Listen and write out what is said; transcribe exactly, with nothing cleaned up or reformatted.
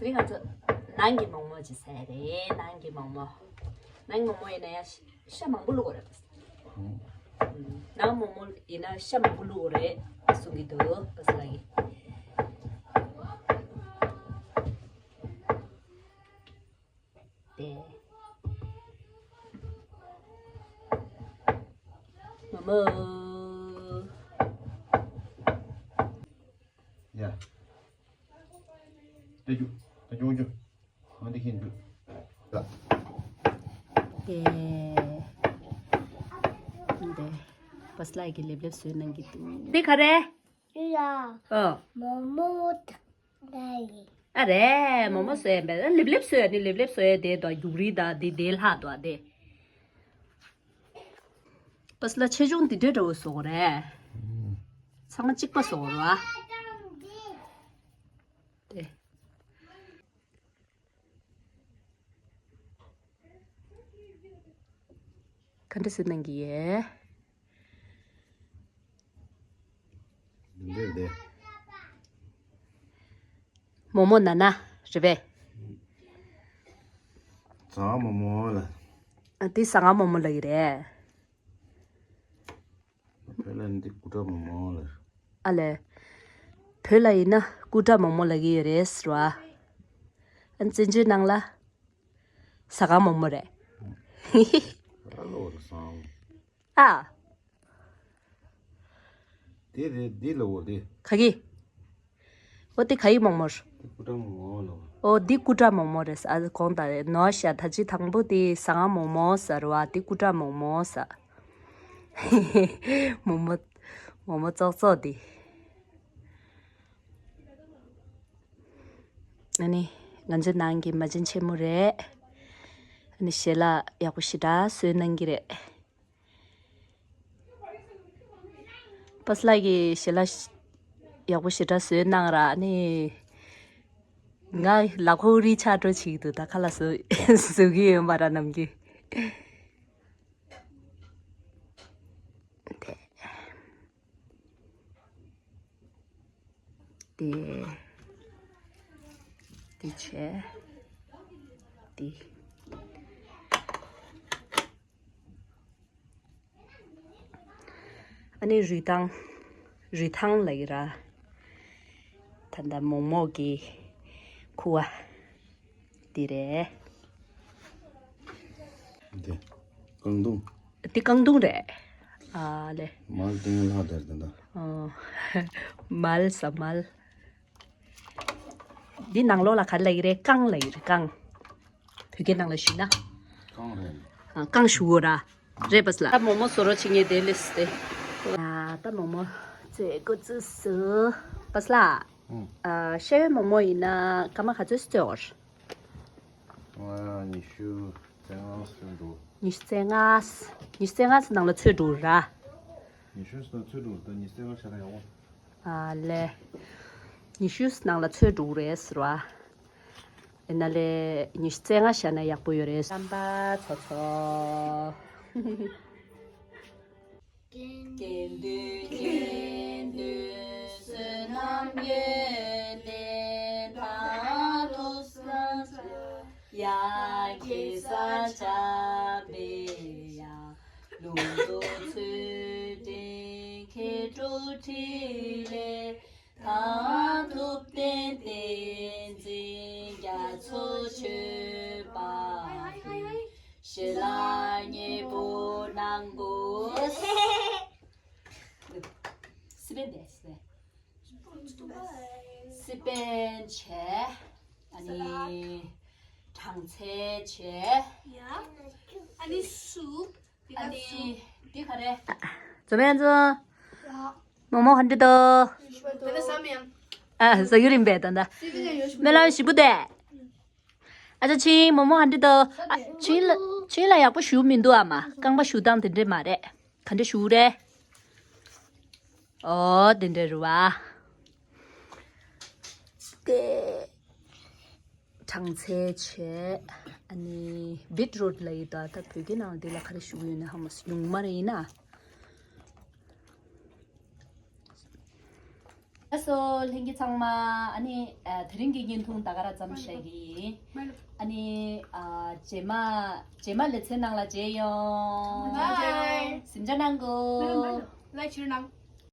ངས་ང་ཚོ་ནང་གི་མོག་མོག་ཅིག་ཟ་ཡ་རེད། ནང་གི་མོག་མོག་ནང་གི་མོག་མོག་ཡིན་ན་ཡང་ཤ་མང་པོ་བླུགས་དགོས་རེད། ནང་མོག་མོག་ཡིན་ན་ཤ་མང་པོ་བླུགས་དགོས་རེད་གསུང་གི་འདུག་པ་སི་ལགས་ཀྱིས། དེ། མོག་མོག་ཡ། ད་རྒྱུ། ད་རྒྱུ་རྒྱུ། ཨ་འདི་ཁྱེད་རྒྱུ། ད། དེ། འདི། པ་སི་ལགས་ཀྱིས་ལེབ་ལེབ་བཟོས་གནང་གི་འདུག་འདི་ག་རེ། ཡ། ཨ། མོག་མོག་ད་ཡི། ཨ་རེད། མོག་མོག་བཟོས་པས་ལེབ་ལེབ་བཟོས་ནི་ལེབ་ལེབ་བཟོས་དེ་དང་རྒྱུག་རིལ་དང་དེ་དེ་ལྷག་དོ་དེ། པ་སི་ལགས་ཆེ་ཆུང་འདི་འདྲའི་འདྲ་བོ་བཟོ་དགོས་རེད། ཚང་མ་གཅིག་པ་བཟོ་དགོས་རེད་བ། དེ། ག་འདྲ་ཟེར་གནང་གི་ཡས། འདི་འདི། མོག་མོག་ན་ན་རེད་པས། ཟ་ཁང་མོག་མོག་ལ། ཨ་འདི་ཟ་ཁང་མོག་མོག་ལབ་ཀྱི་རེད། བོད་ལ་འདི་སྐུ་དྲག་མོག་མོག་ལབ། ཨ་ལས། བོད་ལ་ཡིན་ན་སྐུ་དྲག་མོག་མོག་ལབ་ཀྱི་ཡོད་རེད་ཟེར་བ། ཨ་བཙན་བྱོལ་ནང་ལ་ཟ་ཁང་མོག་མོག་རེད། ཨ་ལོ་རེད་སང་། ཨ། དེ་རེད་འདི་ལ་འོ་དེ། ག་གི། འོ་དེ་ག་གི་མོག་མོག་རེད། དེ་སྐུ་དྲག་མོག་མོག་ལ། འོ་འདི་སྐུ་དྲག་མོག་མོག་རེད། ཨ་གོང་ད་ནོ་ཤ་ད་ཅི་དང་པོ་དེ་ཟ་ཁང་མོག་མོག་ཟེར་བ་དེ་སྐུ་དྲག་མོག་མོག་ཟེར། མོག་མོག་མོག་མོག་ཙོག་ཙོག་དེ། ཨ་ནི་ང་ཚོའི་ནང་གི་མ་བྱན་ཆེན་མོ་རེད། ཨ་ནི་ཞལ་ལག་ཡག་པོ་ཞེ་དྲག་བཟོས་གནང་གི་རེད། པ་སི་ལགས་ཀྱིས་ཞལ་ལག་ཡག་པོ་ཞེ་དྲག་བཟོས་གནང་ར་ནི། ང་ལག་པ་རི་ཆག་འགྲོ་བྱེད་ཀྱི་འདུག་ད་ཁ་ལག་བཟོ་བཟོ་གི་ཡོད་མ་ར་ནམ་རྒྱུན། དེ། དེ། དེ་བྱས། དེ། ཨ་ནི་རུས་ཐང་། རུས་ཐང་ལབ་ཀྱི་ར། ད་ལྟ་མོག་མོག་གི་ཁུ་བ་འདི་རེད། འདི་རྐང་དུང་། འདི་རྐང་དུང་རེད། ཨ་ལེ། མལ་སྟེང་ལྷག་དེར་དེ་འདྲ། ཨོ། མལ་ཟ་མལ། འདི་ནང་ལོགས་ལ་ག་རེ་ལབ་ཀྱི་རེད། རྐང་ལབ་ཀྱི་རེད། རྐང་། བོད་སྐད་ནང་ལ་ཞུས་ན། རྐང་རེད། ཨ། རྐང་ཞུ་འོ་ར། རེད་པ་སི་ལགས། ད་མོག་མོག་བཟོ་རོགས་བྱེད་ངེས་དེ་ལས་སི་ཏེ། ཡ། ད་མོག་མོག་བཙོས་འགོ་བཙུགས་སོང་། པ་སི་ལགས། ཨུ། ཨ། ཤ་ཡོད་མོག་མོག་ཡིན་ན་སྐར་མ་ག་ཚོད་བཙོས་འོར། ཨ། ཉི་ཤུ་རྩ་ལྔ་བཙོས་འགྲོ། ཉི་ཤུ་རྩ་ལྔ། ཉི་ཤུ་རྩ་ལྔ་ནང་ལ་ཚོས་འགྲོ་ར། ཉི་ཤུ་ནང་ཚོས་འགྲོ་ད་ཉི་ཤུ་རྩ་ལྔ་ཤ་ད་ཡག་པོ། ཨ་ལེ། ཉི་ཤུ་ནང་ལ་ཚོས་འགྲོ་རེད་ཟེར་བ། ཡིན་ན་ལས་ཉི་ཤུ་རྩ་ལྔ་བཞག་ན་ཡག་པོ་ཡོད་རེད། རྣམ་པ་ཚོ་ཚོ། དགེ་འདུན་དགེ་འདུན་བསོད་ནམས་ཡོན་ཏན་མཐར་ཐུག་སངས་རྒྱས་ཡ་གེ་ས་ཆ་པེ་ཡ། ལུང་རྟོགས་ཚུལ་ཁྲིམས་མཁས་གྲུབ་ཕྲིན་ལས་མཐར་ཐུག་བསྟན་པའི་འཛིན་རྒྱ་མཚོ་ཆོད་པ་ཞི་ལ་མཉེས་པོ་གནང་དགོས། སི་པན་དེ་སི་པན། སི་པན་བྱས། ཨ་ནི་གྲང་ཚལ་བྱས། ཡ། ཨ་ནི་སུབ། ཨ་ནི་འདི་ག་རེ། ཛོ་མེན་ཛོ། མོག་མོག་ག་འདྲ་འདུག་ཨ། ཟ་རྒྱུ་རིན་པས་ད་ལྟ། སྨོན་ལམ་ཞིག་པོ་དེ། ཨ་ཅག་ཆིང་། མོག་མོག་ག་འདྲ་འདུག་ཨ། ཆིང་ལ་ཆིང་ལ་ཡག་པོ་ཞུ་མི་འདུག་ཨ་མ། རྐང་པ་ཞུ་སྟངས་དེ་འདྲས་མ་རེད། ག་འདྲ་ཞུ་རེད། ཨོ་དེ་འདྲས་རེད་བ། དེ། གྲང་ཚལ་བྱས། ཨ་ནི་བིཊ་རུཊ་ལབ་ཡོད་ད། ད་བོད་སྐད་ནང་དེ་ལ་ག་རེ་ཞུ་གི་ཡོད་ན་ཧ་མ་སོང་། ཉུང་མ་རེད་ཡིན་ན། ལགས་སོ་ལྷན་རྒྱས་ཚང་མ། ཨ་ནི་ཨ་དེ་རིང་གི་བརྙན་ཐུང་ད་ག་རང་ཙམ་བཤད་ཀྱི་ཡིན། ཨ་ནི་ཨ་རྗེས་མ་རྗེས་མ་ལེ་ཚན་ནང་ལ་མཇལ་ཡོང་། Bye. གཟིམ་འཇག་གནང་གོ། ལ་ཕྱིར་ནང་།